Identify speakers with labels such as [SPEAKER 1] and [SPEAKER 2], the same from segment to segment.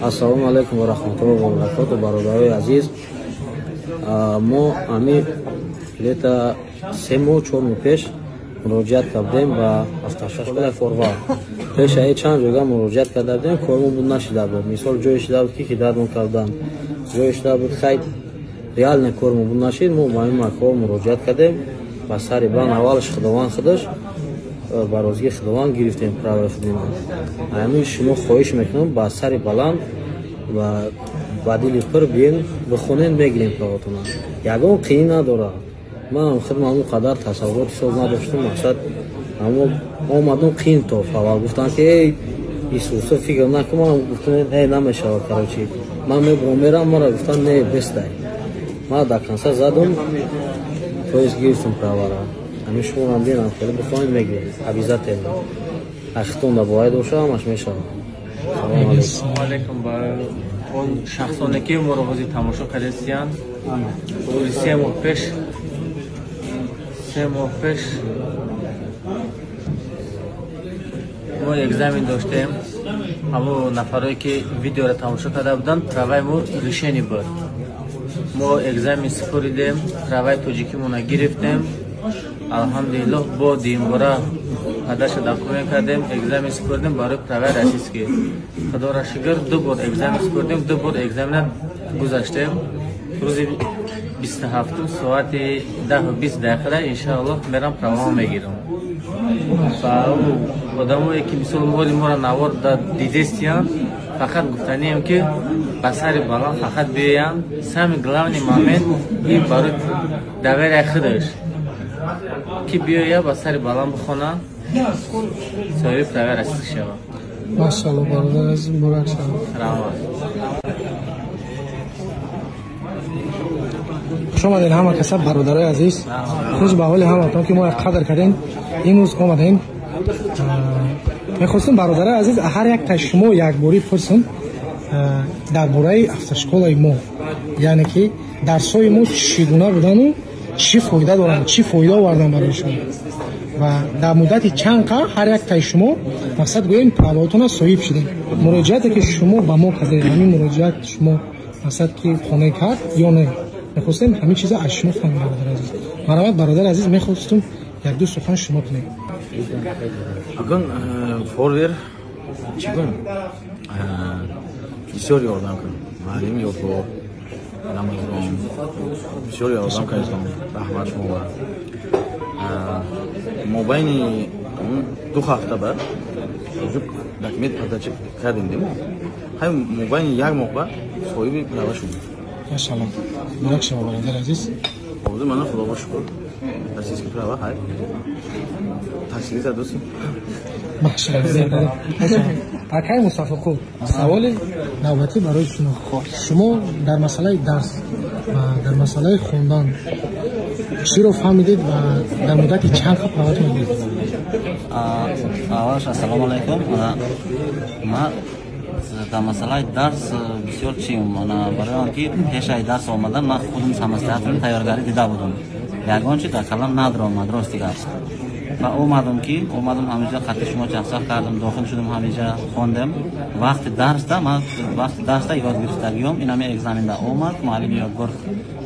[SPEAKER 1] Ассалому алайкум ва раҳматуллоҳи ва баракотуҳ, бародарои азиз. Мо ами лета 3 моҳ 4 моҳ пеш муроҷиат кардем ба автошколаи Форвард. Пеш аз чанд ҷойга муроҷиат карда будем, кормон буд нашида буд. Мисол ҷое шида буд ки хидматмон кардан, ҷое шида буд хайр реально кормон буд нашид. Мо ба ин макон муроҷиат кардем, ба сари бан аввалш Худованд худаш ба розигии Худованд гирифтем правои худимон. Ҳамин шумо хоҳиш мекунам ба сари баланд ва ба дили пур биен бихонен, мегирем правотона. Ягон қиин надорад. Манам худам он қадар тасаввуроти соз надоштам, мақсад аммо омадам қиин то аввал гуфтанд ки эй Исуса фикр накун, манам гуфтам эй намешавад, короче ман мебурам мерам, мара гуфтанд не бестай. Ман до конца задум, то есть гирифтам правара. Ҳамин шуморам бинам хеле бихонед мегирем обязательно. Ахтон да бояд боша, ҳамаш мешавад.
[SPEAKER 2] Ассалому алайкум ба он шахсоне ки моро ҳозир тамошо кардастиянд. 3 моҳ пеш 3 моҳ пеш мо экзамен доштем. Ҳамон нафарое ки видеоро тамошо карда буданд, праваи мо решение буд. Мо экзамен супоридем, праваи тоҷикимона гирифтем. Алҳамдулиллоҳ, бо дуюмбора падаша документ кардем, экзамен супоридем барои праваи российский. Худоро шукр, 2 бор экзамен супоридем, 2 бор экзамена гузаштем. Рӯзи 27 соати 10:20 иншааллоҳ мерам правамо мегирам. Ва одамое ки мисол моли моро навор дидестиянд, фақат гуфтанием ки ба сари баланд фақат биёянд. Самый главный момент ин барои доверияи худаш ки биёя ба сари баланд бихона, соҳиби праваи российский шавад.
[SPEAKER 3] Машаллоҳ, бародар азиз, муборак шавад.
[SPEAKER 2] Раҳмат.
[SPEAKER 3] Хуш омадед ҳама каса, бародарои азиз. Хуш ба ҳоли ҳаматон ки мо як қадр кардем, имрӯз омадем. Мехостем бародарои азиз ҳар як та шумо якборӣ пурсем дар бораи автошколаи мо, яъне ки дарсҳои мо чӣ гуна будану чӣ фоида доранд, чӣ фоида овардан барои шумо ва дар муддати чанд қа ҳар як таи шумо мақсад гӯем праваотона соҳиб шудем. Муроҷиате ки шумо ба мо кардед, ҳамин муроҷиат шумо мақсад ки қонеъ кард ё не? Мехостем ҳамин чиза аз шумо фаҳмем, бародар азиз. Марҳамат, бародар азиз, мехостум як-ду сухан шумо кунед.
[SPEAKER 4] Акун Форвер чӣ гум бисёр ёрдам кун, муаллим Ёдгор Рамазон бисёр ёрдам кардам, раҳмат шумо. Мобайни 2 ҳафта ба документ подача кардем демо, ҳай мобайни 1 моҳ ба соҳиби права шудем.
[SPEAKER 3] Машаллоҳ, муборак шумо, бародар азиз.
[SPEAKER 4] Ҳозир мана Худоро шукр российский права ҳай таҳсили задосим.
[SPEAKER 3] Машаллоҳ. Акай Мустафоқул, саволи навбатӣ барои шумо. Шумо дар масъалаи дарс ва дар масъалаи хондан чиро фаҳмидед ва дар муддати чанд қа праватон гирифтед?
[SPEAKER 5] Аввалаш ассалому алайкум. Ман дар масъалаи дарс бисёр чим, барои он ки пешаи дарс омадан ман худам самостоятельно тайёргарӣ дида будам. Ягон чи дар калам надромад, рости гап. Ва омадам ки омадам ҳаминҷа хати шумо чахчах кардам, дохил шудам, ҳаминҷа хондем. Вақти дарсда ман вақти дарсда ёд гирифтагиём инами экзаменда омад муаллими Ёдгор,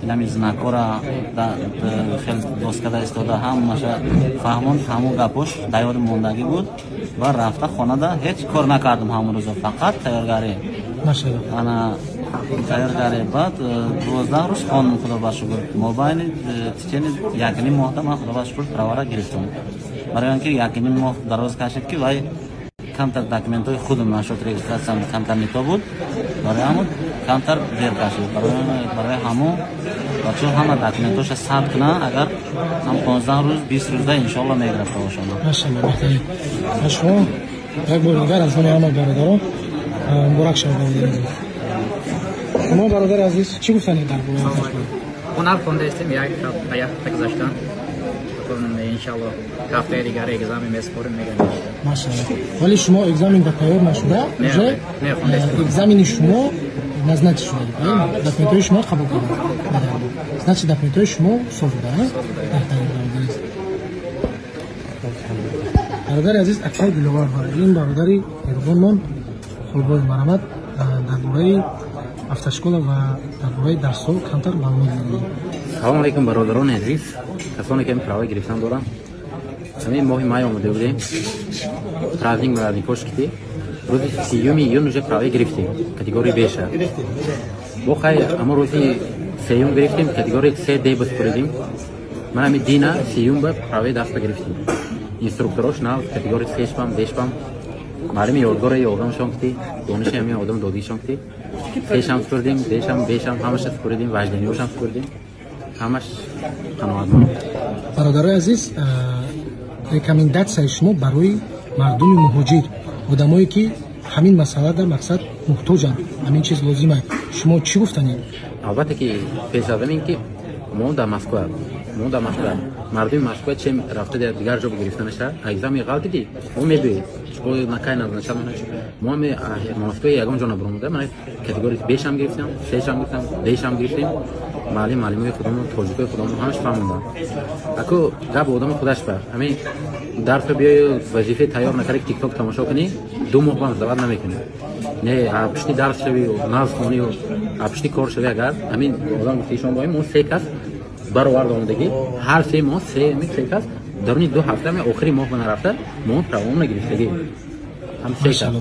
[SPEAKER 5] инами знакора хел доскада истода ҳамаша фаҳмонд, ҳамун гапош дар ёдим мондагӣ буд ва рафта хонада ҳеҷ кор накардам ҳамун рӯзо, фақат тайёргарӣ. Ана тайёргарӣ. Баъд 12 рӯз хондам, Худо ба шукр. Мобайни течени 1,5 моҳда ман Худо ба шукр правара гирифтам. Барои он ки 1,5 моҳ дароз кашид ки вай камтар документҳои худам нашуд, регистратсиям камтар не то буд, барои ҳамун камтар дер кашид. Барои ҳамун бачаҳо ҳама документҳоша сабт кунанд, агар ҳам 15 рӯз 20 рӯзда иншоалло мегирад правошона.
[SPEAKER 3] Машалло, беҳтарин. Ба шумо як бори дигар аз номи ҳама бародарон муборак шавад, бародари азиз. Шумо, бародари азиз, чӣ гуфтанед дар бораи автошкола?
[SPEAKER 6] Ҳунар хондаистем, як ба як ҳафта гузаштан. Иншалло ҳафтаи дигар экзамен месупорем, мегӯям.
[SPEAKER 3] Машалло. Вале шумо экзамен ба тайёр нашуда, уже экзамени шумо назначить шуда, правильно? Документҳои шумо қабул карданд. Значит, документҳои шумо соф буда, беҳтарин, бародари азиз. Бародари азиз, акай Диловар, ин бародари меҳрубонмон Улбой, марҳамат, дар бораи автошкола ва дар бораи дарсҳо камтар маълумот диҳед.
[SPEAKER 6] Салом алейкум, бародарони азиз, касоне ки права гирифтан доранд. Ҳамин моҳи май омода будем, праздник маразникош кити, рӯзи 30-юми июн уже права гирифтем, категория беша. Бо хай, амо рӯзи сеюм гирифтем, категория се д бисупоридим. Ман ҳами дина 30-юм ба праваи даста гирифтем. Инструкторош нав, категория сешпам, дешпам, маълими ёдгора ёрдамшон кити, дониши ҳами одам додишон кити. Сешам супурдим, дешам, бешам, ҳамаша супурдим, вождениёшам супурдим, ҳамаш қаноатманд.
[SPEAKER 3] Бародарои азиз, рекомендатсияи шумо барои мардуми муҳоҷир, одамое ки ҳамин масъала дар мақсад муҳтоҷанд, ҳамин чиз лозима, шумо чӣ гуфтанед?
[SPEAKER 6] Албатта ки, пеш аз ҳамин ки мо дар Москва, мардуми Москва чем рафта дигар ҷо гирифта наша, экзамен ғалтиди, мо мебиёед накай назнача. Мо Москва ягон ҷо набуромуда, ман категория бешам гирифтам, сешам гирифтам, дешам гирифтем. Маълим, маълимои худамон, тоҷикои худамон ҳамаш фаҳмондам. Аку гап одами худаш ба ҳамин дарсо биёю, вазифаи тайёр накарди, тикток тамошо кунӣ, 2 моҳ бам сдавать намекунӣ. Не, пушти дарс шави, наз хонию пушти кор шави. Агар ҳамин одам гуфтишон боем, мо се кас баровард омадагӣ, ҳар се моҳ се кас даруни 2 ҳафта, охири моҳ ба нарафта, мо правом нагирифтагӣ, ҳам се кас.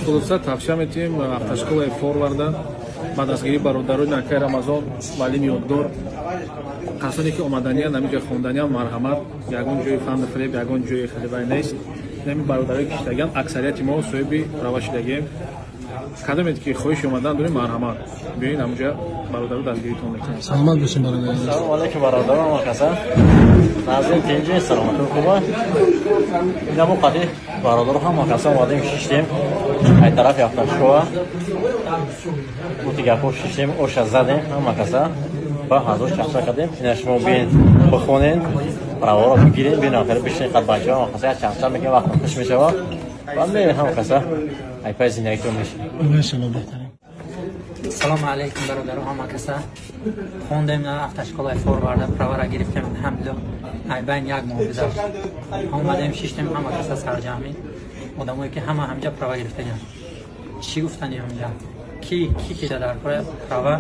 [SPEAKER 7] Хулоса, тавсия метиҳем автошколаи Форварда ба дастгирии бародарони акай Рамазон, муаллими Ёдгор. Касоне ки омаданиям, ҳамин хонданиям, марҳамат, ягон ҷои фанду фиреб, ягон ҷои хелебай нест. Ҳамин бародарои киштагиам, аксарияти мо соҳиби права шидагием. Кадомед ки хоҳиши омадан дорем, марҳамат, биёин, ҳамунҷа бародару дастгиритон мекунем.
[SPEAKER 3] Саломат бошем, бародар.
[SPEAKER 5] Салому алейкум, бародарон, каса назим, тинҷи, саломатон хуба. Инамо қади бародаро ҳама каса омадем, шиштем ай тарафи автошкола, ути гапо шиштем, оша задем, ҳама каса ба ҳазор чахча кардем. Ина шумо биен, бихонен, праваро бигирен, биен, охири бишин қад бачаҳо, ҳама каса як чахча мекунем, вақт хуш мешава ва мерем, ҳама каса ай пай зиндагитон мешавем.
[SPEAKER 3] Машалло, беҳтарин.
[SPEAKER 8] Салому алейкум, бародаро, ҳама каса. Хондем на автошколаи Форварда, правара гирифтем, алҳамдулилло. Айбайн як моҳ гузашт, омадем, шиштем, ҳама каса сарҷамӣ, одамое ки ҳама ҳамҷа права гирифтагианд. Чӣ гуфтани, ҳамҷа ки ки ки дар кора права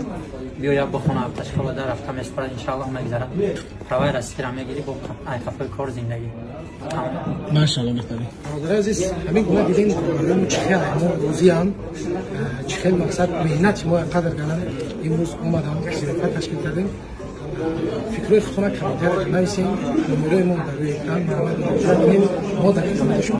[SPEAKER 8] биёя, бихона, автошкола дар рафта меспорад, иншааллоҳ мегзарад, праваи российскийра мегирӣ, бо айқафои кор, зиндагӣ.
[SPEAKER 3] Машалло, беҳтарин. Бародари азиз, ҳамин гуна дидем, бародари чӣ хел мо розиам, чӣ хел мақсад меҳнати мо қадр кардан. Имрӯз омадам, зиёфат ташкил кардем. Фикрҳои худтона комментария нависем, номерои мо дар рӯи экран, марҳамат, муроҷиат кунем, мо дар хизмати шумо.